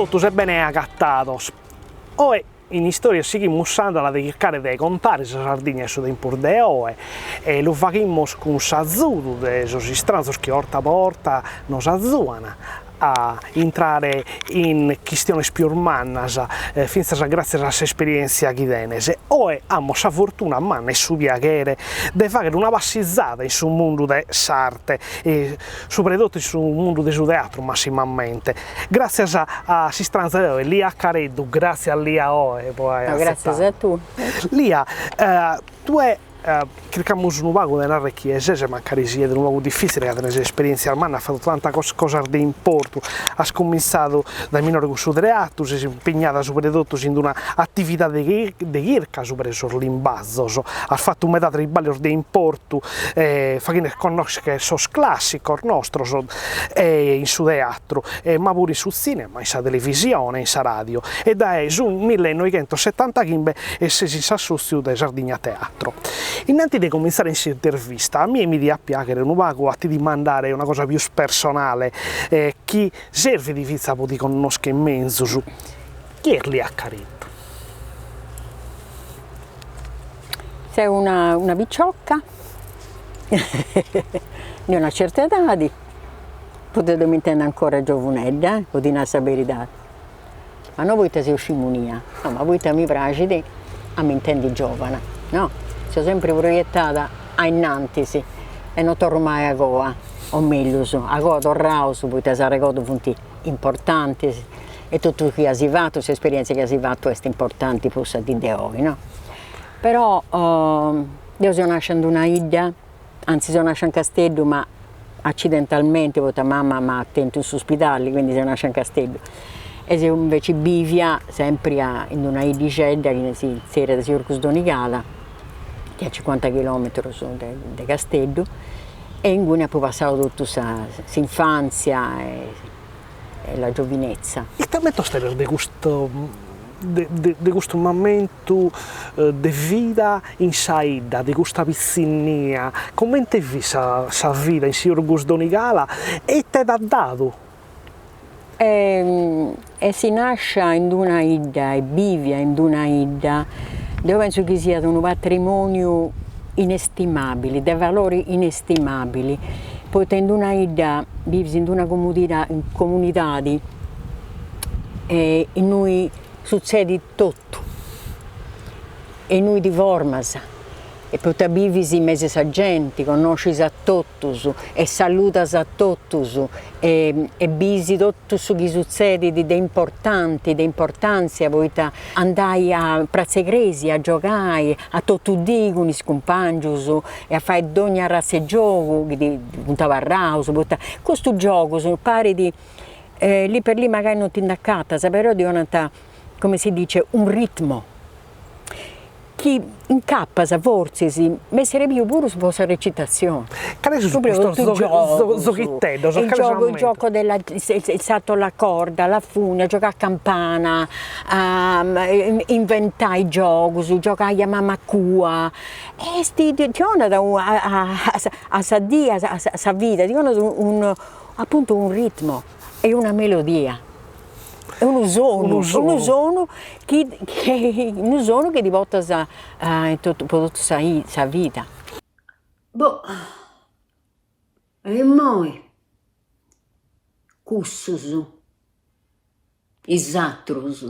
totus e bene agatados. Oe in Istòrias sighimus s'àndala de chircare de contare sa Sardigna in su tempus de oe e lu faghimus cun s'azudu de sos istranzos chi 'orta po 'orta nos azuan a intrare in chistiones pius mannas, fintzas gràtzias a s'esperièntzia chi tenes. Oe amus sa fortuna manna e su piaghere de fàghere una passizada in su mundu de s'arte, e subra 'e totu in su mundu de su teatru massimamente. Gràtzias a s'istranza de oe, Lia Careddu, gràtzias Lia oe po aer atzetadu. Gràtzias a tue. Lia, tue Chircamus unu pagu de narrer chie ses, mancari siet unu pagu difitzile ca tenes esperientzias mannas, as fatu tantas cosas de importu, as cumintzadu dae minore cun su teatru, ses impignada subra de totus in una atividade de chirca subra de sos limbazos, as fatu meda triballios de importu faghende connoscher sos classicos nostros in su teatru, ma puru in su tzinema, in sa televisione, in sa radio e dae su millenoighentosetantachimbe ses in s'assòtziu de Sardigna Teatro. Innanti de comintzare in s'intervista, a mie mi diat piàghere unu pagu a ti dimandare una cosa pius personale chi servit fintzas po ti connoscher menzus, chie est Lia Careddu? Seu una una piciocca de una certa edadi, poita deu m'intendu ancora giovunedda, po ti nai sa beridadi ma no poita seu scimunia, no, ma poita mi praxit a m'intendi giovana, no, seu sempri proietada a innantis e no torru mai a goa, o mellus, a goa torraus poita is arregodus funt importantis e totu chi as fatu, s'esperienza chi as fatu est importanti po sa dì de oi, no. Però deu seu nascia in d'una 'idda anzi seu nascia in Casteddu ma accidentalmente poita mama m'at tentu in s'uspidali, quindi seu nascia in Casteddu e seu inveci bivia sempri in d'una 'iddixedda chi si zerriat Siurgus Donigala, chi est a cincuanta chilometrus de de Casteddu e inguni apu passau totu sa s'infanzia e la giovinezza. Ite ammentos tenes de custu de de custu mamentu de vida in sa 'idda, de custa pitzinnia, comente fit sa sa vida in Siurgus Donigala e ite t'at dadu? Essi nascia in d'una 'idda e bivia in d'una 'idda, deu pentzu chi siat unu patrimoniu inestimabili, de valori inestimabili, poita in d'una 'idda bivis in d'una comunidadi innui sutzedit totu e innui ti formas e poita bivis in mesu 'e sa genti, connoscis a totus e saludas a totus e e bisi totu su chi sutzedit de importanti, de importantzia, poita andai a pratza 'e cresia a giogai a totu dì cun is cumpangius e a fai dogna arratza 'e giogu chi ti funt abarraus, poita custus giogus parit lì per lì magari non ti nd'acatas, però ti 'onant come si dice, un ritmo chi incapas fortzis m'est srebiu puru po sa recitazione. Cales sunt custos gioghiteddos? Il gioco, il gioco della, il salto alla corda, la fune, giogai a campana, inventai giogus, giogai a mama cua, est ti 'onat a sa dì, a sa vida, ti 'onat un appuntu un ritmo e una melodia Unu sonu, unu sonu chi unu sonu chi ti portas in totu po totu sa sa vida. Boh, e immoi cussus, is atrus,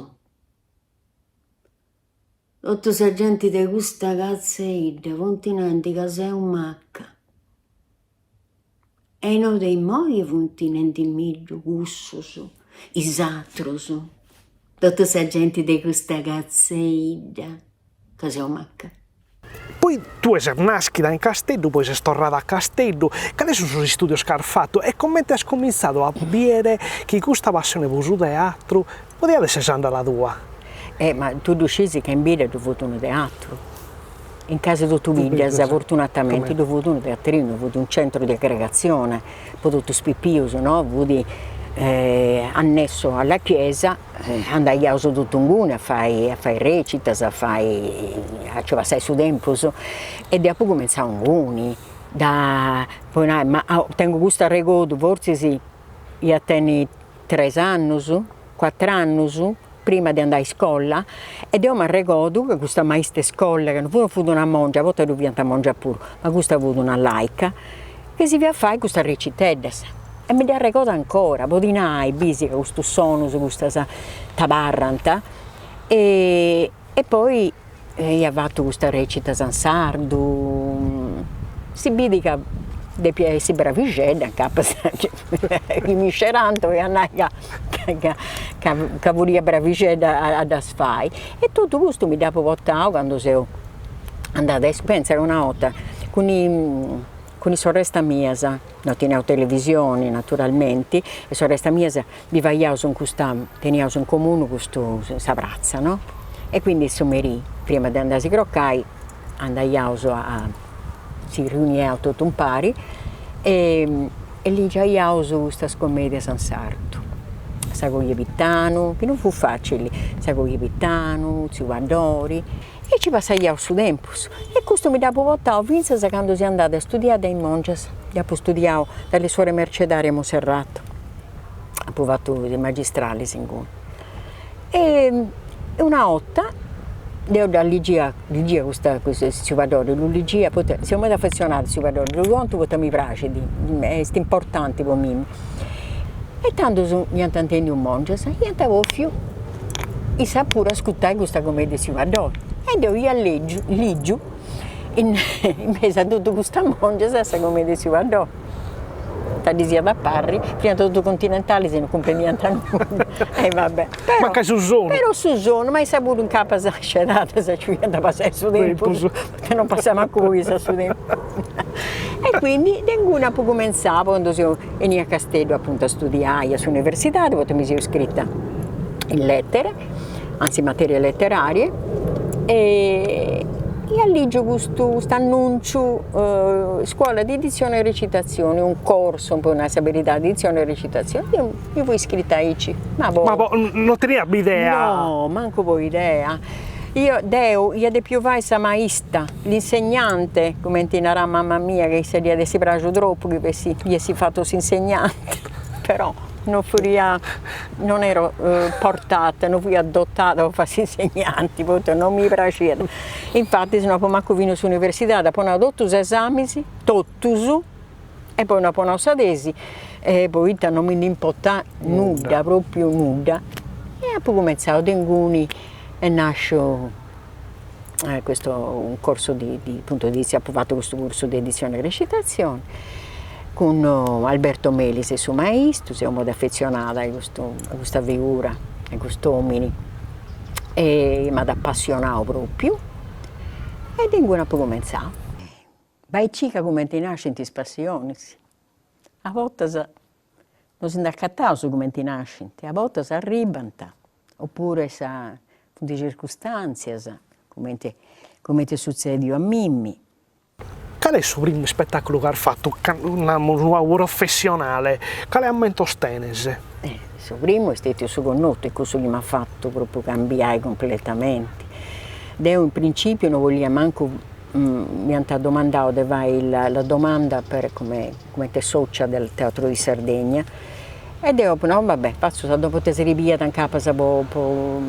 totu sa genti de custa catz' 'e 'idda funt nendi ca seu macca E no de immoi funt nendimiddu cussus, is atrus, totu sa genti de custa catz' 'e 'idda, ca seu macca. Poi tue ses naschida in Casteddu, poi ses torrada a Casteddu, cales sun sos istudios chi as fatu e comente as comintzadu a biere chi custa passione po su teatru podiat esser s'andala tua? Eh ma tui ddu scisi ca in bidda ddu fut unu teatru In casi totu biddas, fortunatamenti, ddu fut unu teatrinu, fut un centro di aggregazione po totus is pipius, no, fut annesso alla chiesa, andaiaus totu inguni a fai a fai recitas, a fai a nci passai su tempus e deu apu cumenzau inguni, da po nai, ma tengu custu arregodu, fortzis ia tenni tres annus. cuatr'annus, prima de andai a iscola, e deu m'arregodu ca custa maista 'e iscola, ca non fut una mongia, a bortas ddu fiant mongias puru, ma custa fut una laica, chi si fiat fai custas reciteddas e mi dd'arregodu ancora, po ti nai, bis ca custus sonus, custas t'abarrant, e e poi ia fatu custas recitas in sardu, si bidi ca depia essi bravixedda incapas chi mi scerant 'oliat nai ca ca ca furia bravixedda a ddas fai e totu custu mi dd'apu portau candu seu andada a pentza ca una 'orta cun cun is sorrestas mias, no teniaus televisioni naturalmenti, is sorrestas mias bivaiaus in custa, teniaus in comunu custu sa pratza no, e quindi su merì prima de andai a si crocai andaiaus a si riuniaus totu impari e e ligiaiaus custas comedias in sardu, sa coja 'e Pitanu, chi non fut facili, sa coja 'e Pitanu, tziu Paddori e ci passaiaus su tempus e custu mi dd'apu portau finzas a candu seu andada a studiai de is mongias, apu studiau dalle suore mercedarie a Monserrato, apu fatu is magistralis inguni. E una 'orta deu dda ligia ligia custa custu tziu Paddori, ddu ligia poita seu meda affezionada a tziu Paddori, ddu contu poita mi praxit, est importanti po mimi. E tandus iant intendiu is mongias e iant bofiu issas puru ascurtai custa comedia 'e tziu Paddori e deu ia legiu ligiu in mesu a totu custas mongias sa comedia 'e tziu Paddori. Ita ddis iat a parri, fiant totu continentalis e non cumprendiant nudda, e va bè. Mancai su sonu. Però su sonu, ma issas puru incapas scedadas nci fiant passai su tempus, poita non passat mancu po issas su tempus. E quindi de inguni apu cumenzau, poi candu seu 'enia a Casteddu apuntu a studiai a s'universidadi, poita mi seu iscrita in lettere, anzi materie letterarie, e ia ligiu custu custu annunciu scuola di dizione e recitazione, un corso po nai sa beridadi, dizione e recitazione, deu mi fui iscrita aici, ma po. Ma po non teniat bidea. No, mancu po idea. Io, deu ia depiu fai sa maista, l'insegnante, cumenti narat mama mia, ca issa dd'iat essi praxiu tropu chi fessi, iessi fatu s'insegnante, però non furia, non ero portata, non fui dotata po fai s'insegnanti, poita non mi praxiat. Infatis no apu mancu finiu s'universidadi, apu 'onau totus is esamis, totus, e poi no apu 'onau sa tesi, poita non mi nd'importat nudda, propriu nudda, e apu cumenzau de inguni est nasciu questo un corso di di appunto di apu fatu custu cursu de dizione e recitazione cun Alberto Melis su maistu, seu meda affezionada a custu a custa figura, a cust'omini e m'at apassionau propriu e de inguni apu cumenzau. Bai circa cumenti nascint is passionis, a bortas no si nd'acataus cumenti nascint, a bortas arribant, oppure sa funt circustantzias, cumenti cumenti est sutzediu a mimmi. Cale est su primu ispetàculu chi as fatu, namus unu pagu professionale, cale ammentos tenes? Su primu est stetiu su connotu, est cussu chi m'at fatu propriu cambiai cumpletamenti. Deu in principiu no bolia mancu m'iant domandau de fai la domanda per come cumenti socia del Teatro di Sardegna e deu apu nau va bè, fatzu sa poita srebiat incapas po po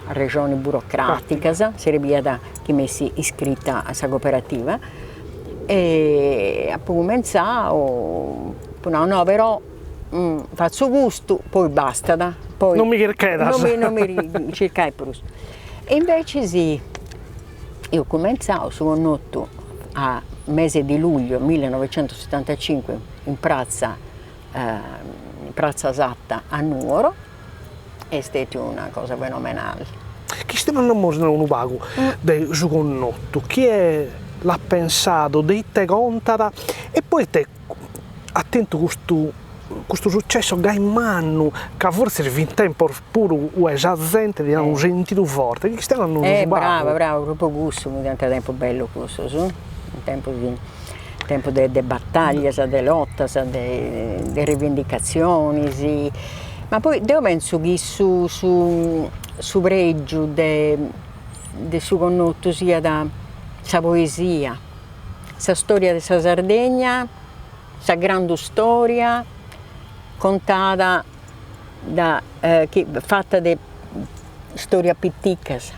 arrexonis burocraticas, srebiat chi m'essi iscrita a sa cooperativa e apu cumenzau, apu nau no però fatzu custu, poi bastat, poi non mi chirchedas, non mi circai prus. E invecis Eus cumenzau su connotu a mese di luglio millenovecentosettantacinque in pratza in pratza Satta a Nuoro, est stetiu una cosa fenomenali. Chistionamus unu pagu de su connotu, chie l'at pensadu, de ite contat e poite at tentu custu custu sucessu gai mannu, ca fortzis fin tempos puru ue sa zente teniat unu sentidu forte, chistionanos unu pagu. Brava, brava, propriu cussu, fiant tempos bellos cussos, tempos tempos de de battaglias, de lotas, de de rivendicatzionis, ma poi deu pentzu chi su su su pregiu de de su connotu siat sa poesia Sa storia de sa Sardegna, sa grandu storia contada da chi fata de istorias piticas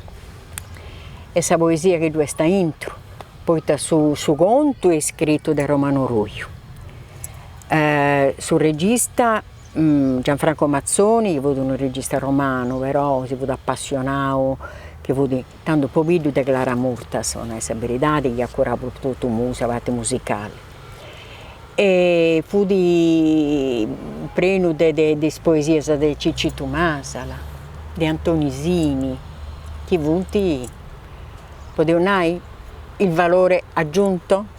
e sa poesia chi ddu est aintru, poita su su contu est scritu de Romano Ruiu. Su regista Gianfranco Mazzoni, chi fut unu regista romanu, però si fut apassionau, chi fut tandu pobiddu de Clara Murtas, po nai sa beridadi, chi at curau prus totu sa parti musicali e fut prenu de de is poesias de Cicitu Masala, de Antoni Sini, chi funt, podeus nai, il valore aggiunto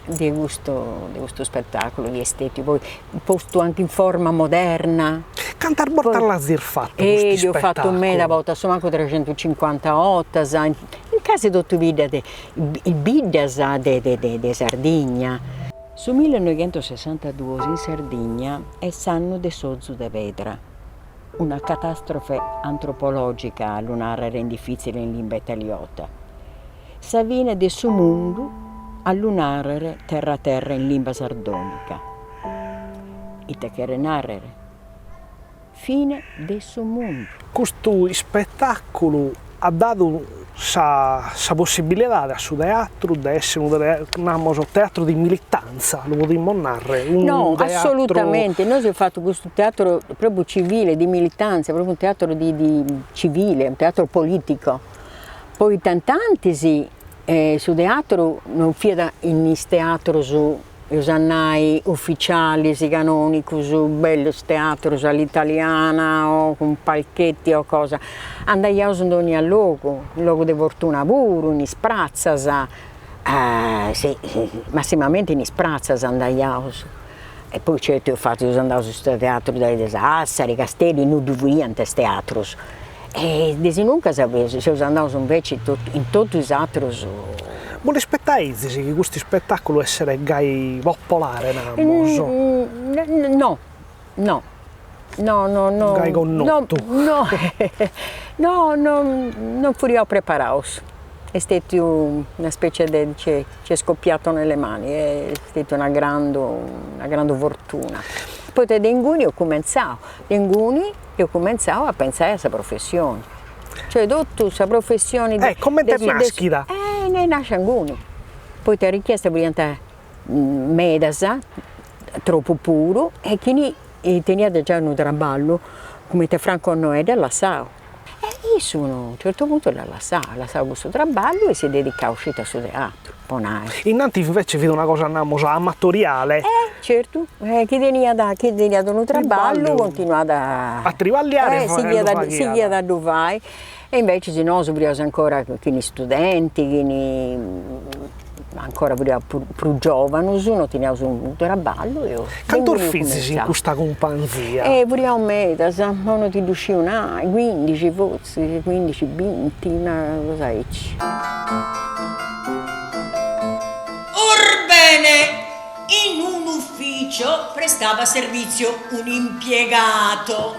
de custu de custu spettaculu chi est stetiu poi postu anche in forma moderna. Cantas bortas l'azis fatu custu ispettaculu? Dd'eus fatu meda bortas, a su mancu trexentucincuanta 'ortas, in casi totu is biddas de is biddas de de de Sardigna. Su millenoighentosessantaduos in Sardigna est s'annu de s'ozu de pedra, una catàstrofe antropològica a lu nàrrere in difìtzile in limba italiota, sa fine de su mundu a lu nàrrere terra terra in limba sardònica. Ite cheret nàrrere? Fine de su mundu. Custu ispetàculu at dadu sa sa possibilidade a su teatru de èssere unu namos teatru di militanza, lu podimus nàrrere, unu No, teatru assolutamente, nosu eus fatu custu teatru propriu civile, di militanza, propriu unu teatru di di civile, unu teatru politico, poita intantis su teatru non fiat in is teatrus eus a nai uficialis, canonicus, bellus teatrus all'italiana o cun palchetti o cosa, andaiaus in dogna logu, in logu de fortuna puru, in is pratzas, si, massimamenti in is pratzas andaiaus, e poi certu eus fatu, seus andaus in su teatru de Sassari, Casteddu, innui ddu fiant is teatrus E de sinuncas seus andaus inveci in totu is atrus. Bos l'ispetaizis chi custu ispetàculu esseret gai popolare, namos? No, no, no no no. Gai connotu. No, no, no non furiaus preparaus, est stetiu una specie de ci è scoppiato nelle mani, est stetiu una grandu una grandu fortuna, poita de inguni eus cumentzau, de inguni Eus cumentzau a pentzai a sa professioni, cioè totu sa professioni de. Eh, comente est naschida? Eh, est naschia inguni, poita richiestas furiant medas, tropu puru, e chini teniat giai unu traballu, cumenti a Franco Noè dd'at lassau. E issu a unu certu puntu dd'at lassau, at lassau cussu traballu e s'est dedicau sceti a su teatru, po nai. Innantis invece fit una cosa namus amatoriale. Eh certu, chi teniat chi teniat unu traballu continuat a triballiare e sighiat sighiat a ddu fai e invecias nosu furiaus ancora chini studenti chini ancora furiaus prus giovanus no teniaus unu traballu e Cantos fizis in custa cumpanzia? Eh furiaus medas, ma no ti ddu sciu nai, cuindixi fortzis, cuindixi binti, una cosa aici. Orbene, in un ufficio prestava servizio un impiegato,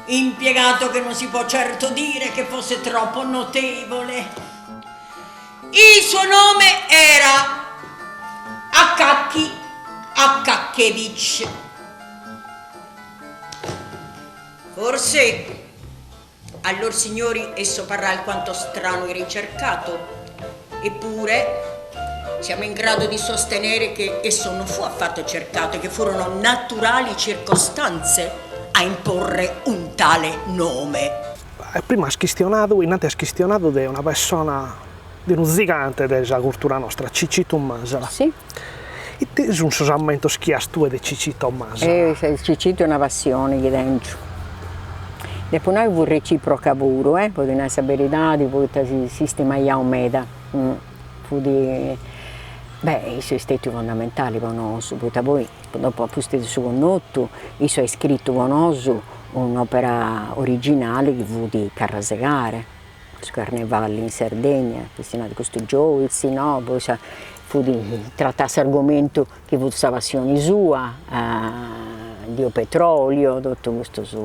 impiegato che non si può certo dire che fosse troppo notevole. Il suo nome era Akaki Akakevich. Forse a lor signori esso parrà alquanto strano e ricercato, eppure siamo in grado di sostenere che esso non fu affatto cercato e che furono naturali circostanze a imporre un tale nome. Prima as chistionadu, innanti as chistionadu de una persona, de unu zigante de sa curtura nostra, Cicitu Masala. Si. Ite sun sos ammentos chi as tue de Cicito Masala? Eh, Cicitu est una passioni chi tengiu. Depu nai fut reciproca puru, eh, po ti nai sa beridadi, poita si si stimaiaus meda, fut, beh, issu est stetiu fondamentali po nosu, poita poi dopu a pustis de su connotu issu at iscritu po nosu un'opera originali chi fut Carrasegare su carnevali in Sardegna, chistionat custu Joyce, no, poi sa fut tratat s'argomentu chi fut sa passioni sua, Dio Petrolio, totu custus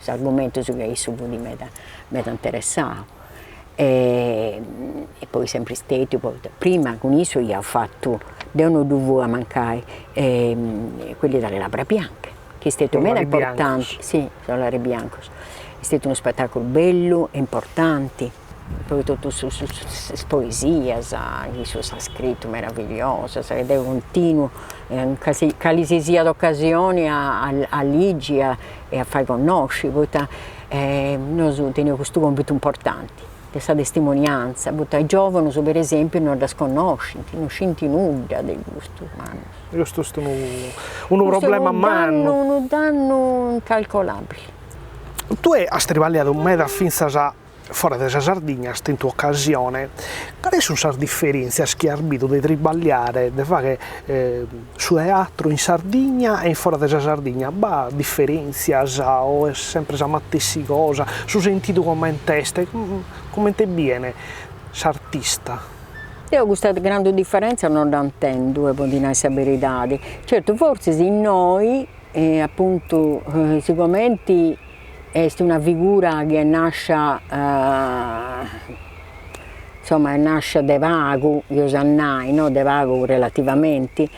argumentus chi a issu fut meda meda interessau. E poi sempri stetiu, poita prima cun issu ia fatu, deu no ddu fua mancai, quelli dalle labbra bianche. chi est stetiu meda importanti, si, sos Lares Biancos, est stetiu unu spetaculu bellu e importanti, poi totus is poesias chi issu at scritu meravigliosas e deu continu in cali si siat ocasioni a ligi e a fai connosci, poita nosu teneus custu compitu importanti de sa testimonianza, poita is giovanus per esempiu no ddas connoscint, no scint nudda de custus mannus. Custu est unu unu problema mannu. Unu dannu incalcolabili. Tue as triballiadu meda fintzas fora de sa Sardigna, as tentu ocasione, cales sunt sas diferèntzias chi as bidu de triballiare, de fagher su teatru in Sardigna e in fora de sa Sardigna? B'at diferèntzias o est sempre sa matessi cosa? Su sentidu comente est? Comente bien s'artista? Deo custa grandu diferèntzia non dda intendu, po ti nai sa beridadi. Certu fortzis innoi apuntu sigomenti est una figura chi est nascia insoma est nascia de pagu, eus a nai, no de pagu relativamenti,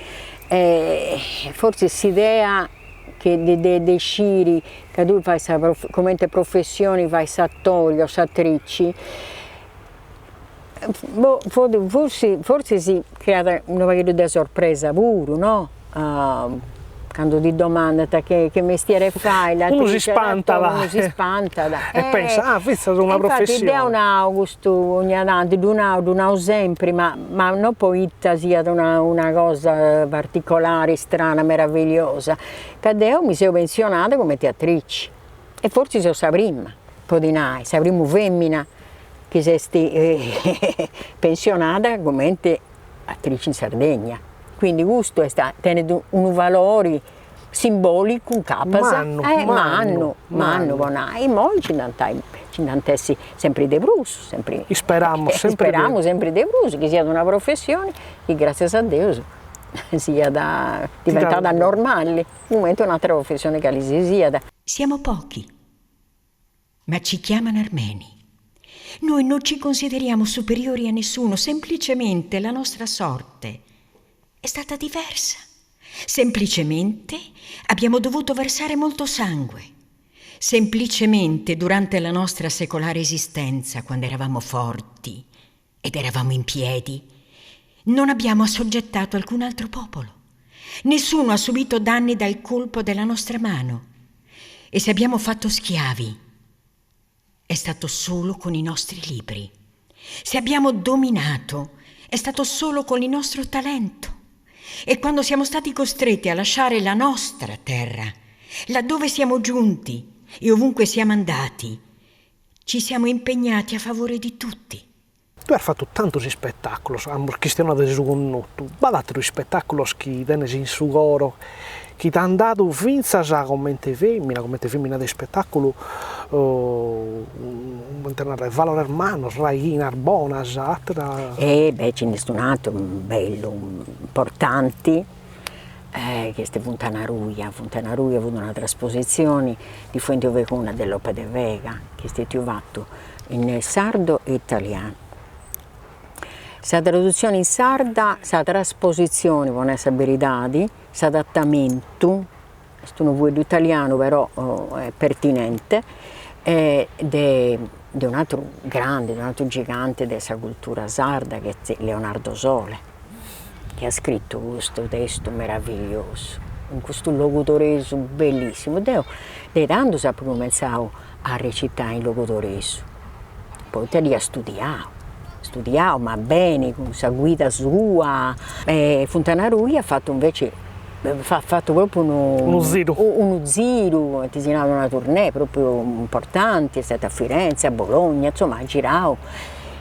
e fortzis s'idea chi de de sciri ca tui fais sa cumenti professioni fais s'atori o s'atrici, boh fortzis fortzis creat unu pagheddu de sorpresa puru no Candu ti domandant che che mestiere fai, unu si spantat, unu si spantat e pensat, ah fintzas una professioni. Infati deu nau custu 'onnia tanti, ddu nau, ddu nau sempri, ma ma no poita siat una una cosa particolari, strana, meravigliosa, ca deu mi seu pensionada cumenti atrici e fortzis seu sa prima, po ti nai, sa primu femina chi s'est pensionada cumenti atrici in Sardegna, quindi custu est tenit unu valori simbolicu incapas mannu mannu mannu po nai, immoi nci nd'ant nci nd'ant essi sempri de prus, sempri Isperamus sempri isperamus sempri de prus chi siat una professioni chi gratzias a Deus siat diventada normali, cumenti un'atera professioni cali si siat. Siamo pochi Ma ci chiamano armeni. Noi non ci consideriamo superiori a nessuno, semplicemente la nostra sorte è stata diversa. Semplicemente abbiamo dovuto versare molto sangue. Semplicemente durante la nostra secolare esistenza, quando eravamo forti ed eravamo in piedi, non abbiamo assoggettato alcun altro popolo. Nessuno ha subito danni dal colpo della nostra mano. E se abbiamo fatto schiavi, è stato solo con i nostri libri. Se abbiamo dominato, è stato solo con il nostro talento. E quando siamo stati costretti a lasciare la nostra terra, laddove siamo giunti e ovunque siamo andati, ci siamo impegnati a favore di tutti. Tue as fatu tantos ispetàculos, amus chistionadu de su connotu, b'at àteros ispetàculos chi tenes in su coro, chi t'ant dadu fintzas comente fèmina, comente fèmina de ispetàculu, comente narrer, valores mannos, raighinas bonas, àteras. E beh ci nd'est un'ateru bellu, importanti, chi est Funtana Ruia, Funtana Ruia fut una traspositzioni di Fuente Ovejuna de Lope de Vega, chi est stetiu fatu in sardu e italianu. Sa tradutzioni in sarda, sa traspositzioni, po nai sa beridadi, s'adattamentu, est unu fueddu italianu però est pertinente, de de un'ateru grande, de un'ateru gigante de sa cultura sarda chi est Leonardo Sole, chi at scritu custu testu meravigliosu, in custu logudoresu bellissimu, deu de tandus apu cumentzau a recitai in logudoresu, poita dd'ia studiau, studiau ma beni, cun sa guida sua, e Funtana Ruia at fatu inveci, at fatu propriu unu Unu ziru. Unu ziru, cumenti si narat, una tournée propriu importanti, est stata a Firenze, a Bologna, insoma at girau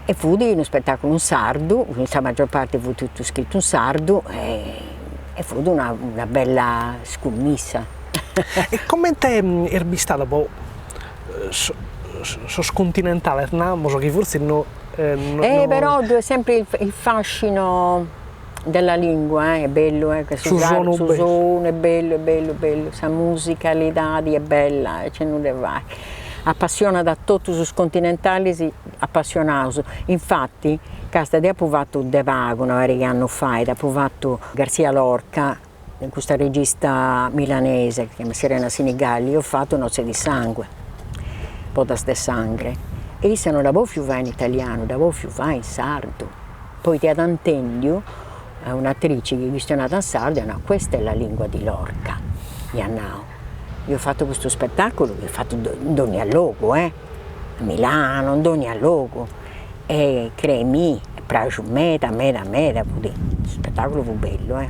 e fut unu spettaculu in sardu, sa maggior parti fut totu scritu in sardu e fut una una bella scummissa. E comente est bistada po sos continentales namus chi fortzis no Eh però ddu est sempri il fascino della lingua eh, est bellu eh, su sonu su sonu est bellu est bellu est bellu, sa musicalidadi est bella e nc'est nudda 'e fai. Apassionat a totus is continentalis apassionaus, infati casta deu apu fatu de pagu, una pariga 'e annus fait, apu fatu Garcia Lorca. custa regista milanese chi si chiamat Serena Sinigalli, eus fatu Nozze di sangue, Bodas de sangre, e issa no dd'at bofiu fai in italianu, dd'at bofiu fai in sardu, poita iat intendiu un'atrici chi chistionat in sardu e at nau, questa è la lingua di Lorca, iat nau. Eus fatu custu spetaculu chi eus fatu in dònnia logu eh, a Milano, in dònnia logu, e creimì est praxiu meda meda meda, fut, su spetaculu fut bellu eh,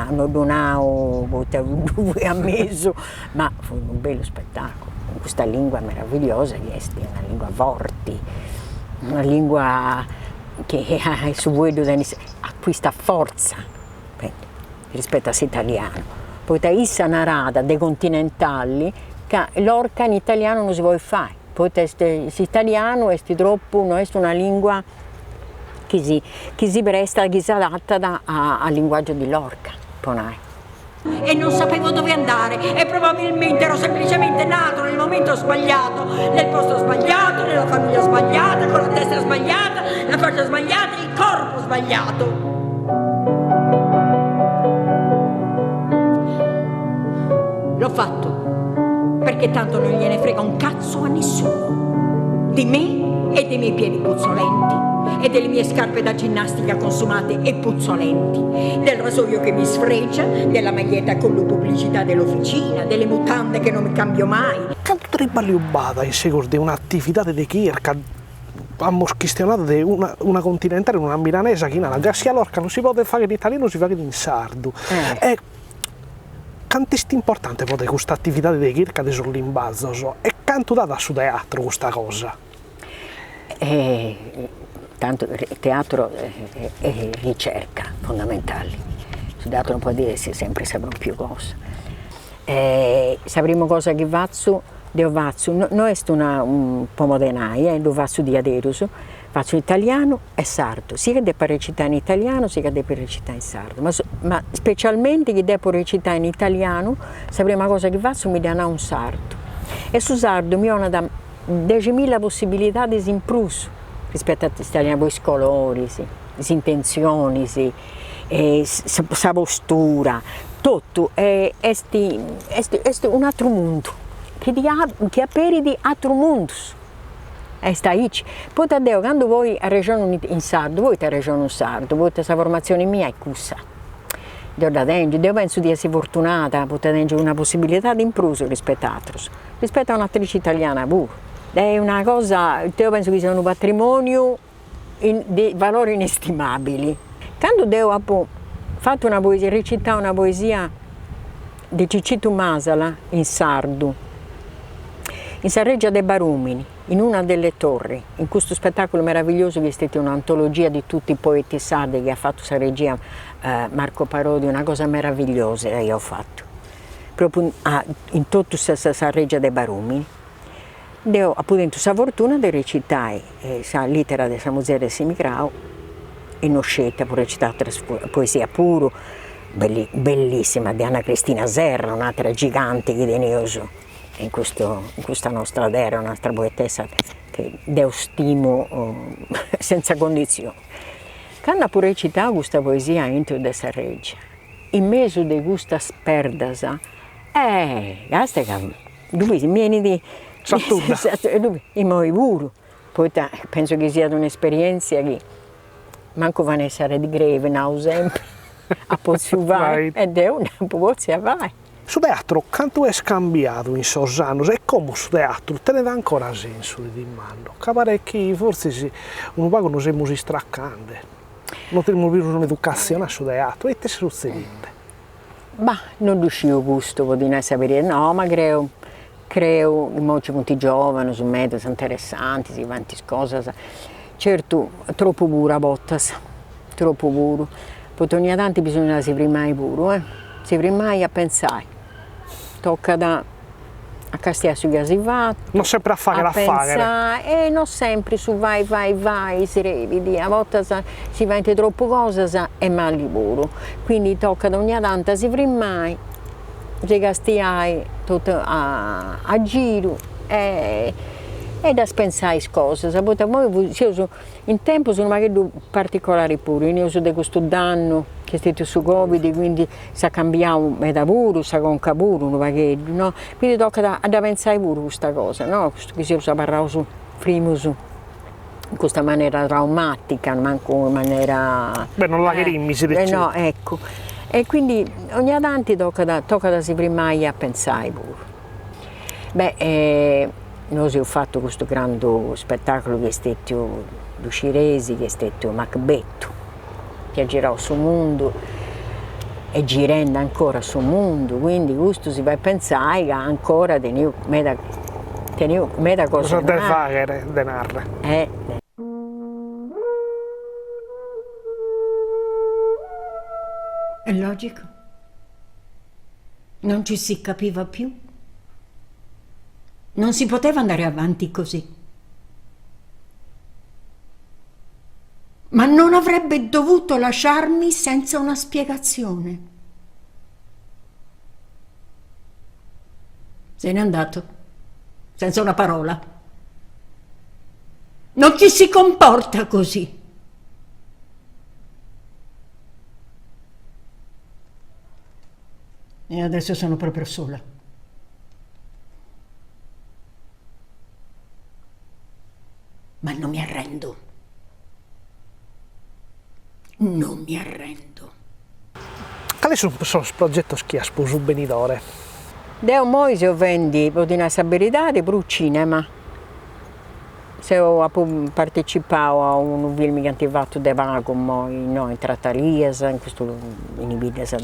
no ddu nau poita ddu fui a mesu, ma fut unu bellu spetaculu, cun custa lingua meravigliosa chi est una lingua forti, una lingua chi su fueddu tenit, acquistat forza rispetto a s'italianu, poita issa narat de Continentali ca Lorca in italianu non si podit fai, poita est s'italianu est tropu, no est una lingua chi si chi si prestat, chi s'adattat al linguaggio di Lorca, po nai. E non sapevo dove andare e probabilmente ero semplicemente nato nel momento sbagliato, nel posto sbagliato, nella famiglia sbagliata, con la testa sbagliata, la faccia sbagliata, il corpo sbagliato. L'ho fatto perché tanto non gliene frega un cazzo a nessuno. Di me e dei miei piedi puzzolenti e delle mie scarpe da ginnastica consumate e puzzolenti, del rasoio che mi sfregia, della maglietta con la pubblicità dell'officina, delle mutande che non mi cambio mai. Cantu triballiu b'at in segus de un'atividade de chirca Amus chistionadu de una una continentale, una milanesa chi narat Garcia Lorca non si podet fagher in italianu si faghet in sardu. E cantu est importante po te custa atividade de chirca de sos limbazos e cantu dat a su teatru custa cosa? Tantu teatru est ricerca fondamentali, su teatru non podit essi sempri sa propriu cosa. Sa primu cosa chi fatzu Deu fatzu, no est una po modenai, eh, ddu fatzu diaderus, fatzu italianu e sardu, sia chi depu recitai in italianu sia chi depu recitai in sardu, ma ma specialmenti chi depu recitai in italianu sa prima cosa chi fatzu mi dda nau in sardu e su sardu mi 'onat deximilla possibilidadis in prus rispettu a s'italianu po is coloris, is intentzionis sa postura, totu est est est un'aturu mundu chi ti chi aperit aterus mundus, est aici, poita deu candu poi arrexonu in sardu, poita arrexonu in sardu, poita sa formatzioni mia est cussa, deu dda tengiu, deu pentzu di essi fortunada poita tengiu una possibilidadi in prus rispettu a aterus, rispettu a un'atrici italiana puru, est una cosa, deu pentzu chi siat unu patrimoniu de valore inestimabili. Candu deu apu fatu una poesia, recitau una poesia de Cicitu Masala in sardu, in sa Reggia de Barumini, in una delle torri, in custu spetaculu meravigliosu chi est stetiu un'antologia di tutti i poeti sardi chi at fatu sa regia Marco Parodi, una cosa meravigliosa aiaus fatu, propriu in totu sa Reggia de Barumini Deu apu tentu sa fortuna de recitai sa litera de sa muzere de s'emigrau e no sceti, apu recitau ateras poesias puru, bellissima de Anna Cristina Serra, un'atera giganti chi teneus in custu in custa nostra terra, un'atera poetessa chi deu stimu senza condizioni. Candu apu recitau custa poesia aintru de sa reggia, in mesu de custas perdas, eh casta ca Ddu bis, mi 'enit Sa tudda. Imoi puru, poita pentzu chi siat un'esperientzia chi mancu Vanessa Redgrave, nau sempri, at potziu fai, e deu dd'apu potzia fai. Su teatru cantu est cambiadu in sos annos e como su teatru tenet ancora sensu, ti dimando, ca paret chi fortzis unu pagu nos semus istracande, no tenimus pius un'educatzione a su teatru, ite est sutzedinde? Bah, no ddu sciu custu, po ti nai sa beridadi, no, ma creu, creu, imoi nci funt giovanus medas interessantis chi faint is cosas, certu tropu puru a bortas, tropu puru, poita 'onnia tanti bisongiat a si frimai puru eh, si frimai a pentzai, tocat a castiai su chi as fatu. No sempre a fagher a fagher. A pentzai, e no sempri su fai fai fai srebit, a bortas si faint tropu cosas e mali puru, quindi tocat 'onnia tanti a si frimai, si castiai totu a giru e E ddas pensai is cosas, poita imoi seus in tempus unu pagheddu particolari puru, 'eneus de custu dannu chi est stetiu su Covid, quindi s'at cambiau meda puru, sa conca puru unu pagheddu, no, quindi tocat a dda pentzai puru custa cosa, no, custu chi seus abarraus frimus in custa manera traumatica, mancu in manera Beh non la cherimis de No, eccu, e quindi 'onnia tanti tocat tocat a si frimai a pentzai puru. Beh nosu eus fatu custu grandu spettaculu chi est stetiu ddu scireis, chi est stetiu Macbettu, chi at girau su mundu e girendi ancora su mundu, quindi custu si fait pentzai ca ancora teneus meda teneus meda cosa de fagher, de narrer. È logico. Non ci si capiva più. Non si poteva andare avanti così. Ma non avrebbe dovuto lasciarmi senza una spiegazione. Se n'è andato, senza una parola. Non ci si comporta così. E adesso sono proprio sola. Ma non mi arrendo. Non mi arrendo. Cales sunt sos progetos chi as pro su benidore? Deo immoi seu fendi, po ti nai sa beridadi, prus cinema. Seu apu partecipau a unu film chi ant fatu de pagu immoi innoi in Tratalias, in custu in is biddas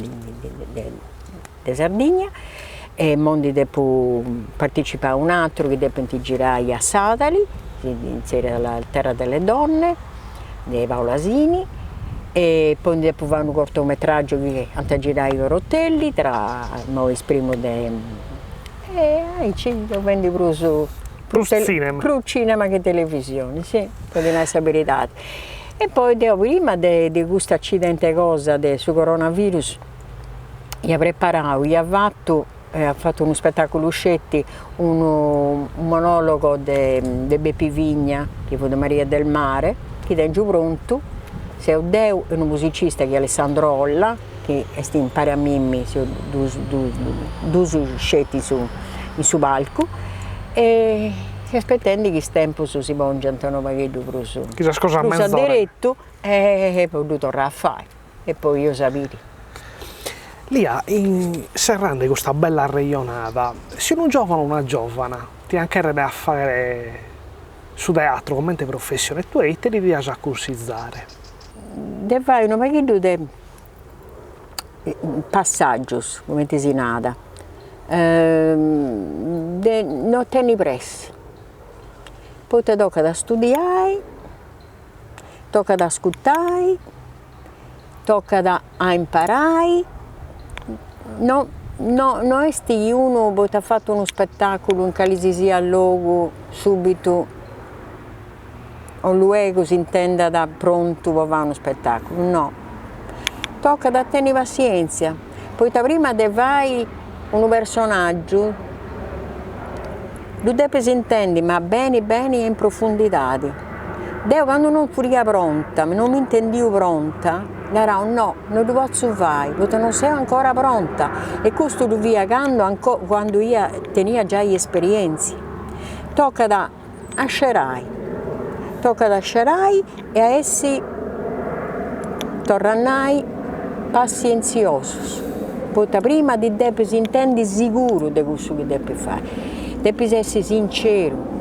de Sardigna e immoi ndi depu partecipai a un'ateru chi depint girai a Sadali, si zerriat La terra delle donne de Paola Sini e poi ndi depu fai unu cortometraggiu chi ant a girai in Orotelli tra immoi is primus de e aici seu fendi prus Prus tzìnema. Prus cinema che televisioni, si, po ti nai sa beridadi. E poi deu prima de de custu accidente cosa de su coronavirus ia preparau, ia fatu, ia fatu unu spetaculu sceti, unu monologo de de Bepi Vigna, chi fut Maria del Mare, chi tengiu prontu, seu deu e unu musicista chi est Alessandro Olla, chi est impari a mimmi, seus dus dus sceti in su in su palcu e seu aspetendi chi is tempus si pongiant unu pagheddu prus Chi sas cosas prus mezorent. aderetu e po ddu torrai a fai e poi eus a biri. Lia, in serrende custa bella arrejonada, si unu giovanu o una giovana tiant chèrrere a fàghere su teatru comente professione, tue ite li dias a cunsizare? De fai unu pagheddu de passaggius, cumenti si narat, de no tenni pressi, poita tocat a studiai, tocat a ascurtai, tocat a imparai, no no no est chi unu poita at fatu unu spetaculu in cali si siat logu subitu o luegu s'intendat prontu po fai unu spetaculu, no, tocat a tenni passientzia, poita prima de fai unu personaggiu ddu depis intendi ma beni beni e in profundidadi. Deu candu non furia pronta, non m'intendiu pronta, narau no, no ddu potzu fai, poita non seu ancora pronta e custu ddu fia candu candu ia tenia giai esperientzia. Tocat a scerai, tocat a scerai e a essi, torru a nai, passientziosus, poita prima ti depis intendi siguru de cussu chi depis fai, depis essi sinceru,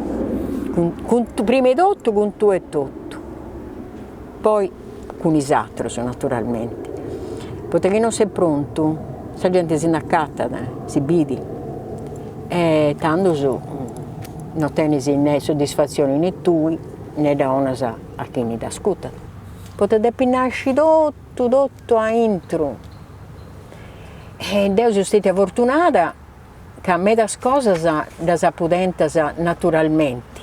cun prima 'e totu cun tui etotu, poi cun is aterus naturalmenti, poita chi non ses prontu sa genti si nd'acatat, si bidi e tandus no tenis ne soddisfatzioni ne tui ne dda 'onas a chini t'ascurtat, poita depit nasci totu totu aintru e deu seu stetia fortunada ca medas cosas ddas apu tentas naturalmenti,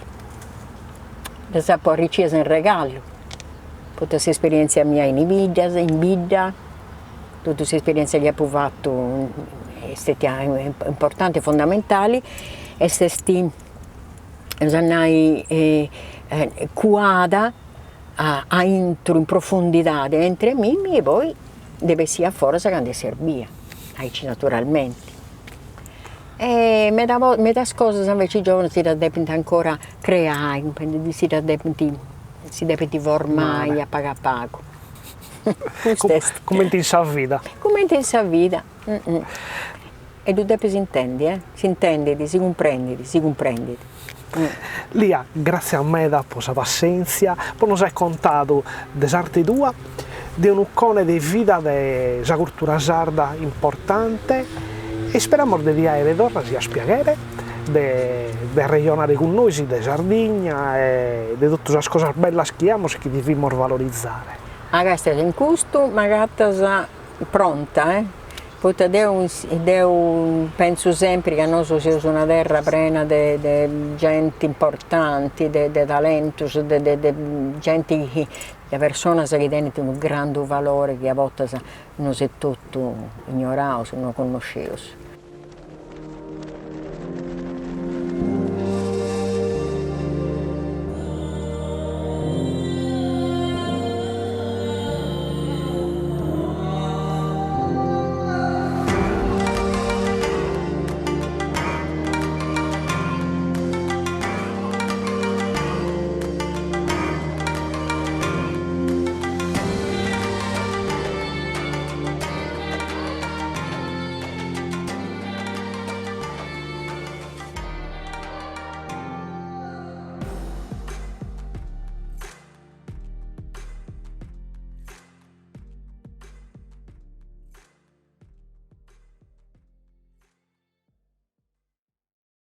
ddas apu arricias in regalu, poita s'esperientzia mia in is biddas, in bidda, totu s'esperientzia chi apu fatu est stetia importanti e fondamentali e s'est. Eus a nai cuada aintru in profondidade aintr'e mimmi e poi ndi bessiat a foras candu est serbia, aici naturalmenti. E meda medas cosas invece is giovanus si ddas depint ancora creai, cumprendit, si ddas depint, si depint formai a pagu a pagu. Custu est. Cumenti in sa vida. Cumenti in sa vida E ddu depis intendi, eh, s'intendit, si cumprendit, si cumprendit. Lia, gràtzias meda po sa passèntzia, po nos aer contadu de s'arte tua, de unu 'cone de vida de sa curtura sarda importante e isperamos de ti aere torra, si as piaghere, de de arrejonare cun nois de Sardigna e de totu sas cosas bellas chi amus e chi devimus valorizare. Agatas in custu m'agatas pronta eh, poita deu deu pentzu sempri ca nosu seus una terra prena de de genti importanti, de de talentus, de de de genti chi, de personas chi tenint unu grandu valori chi a bortas nosu etotu ignoraus, no connosceus.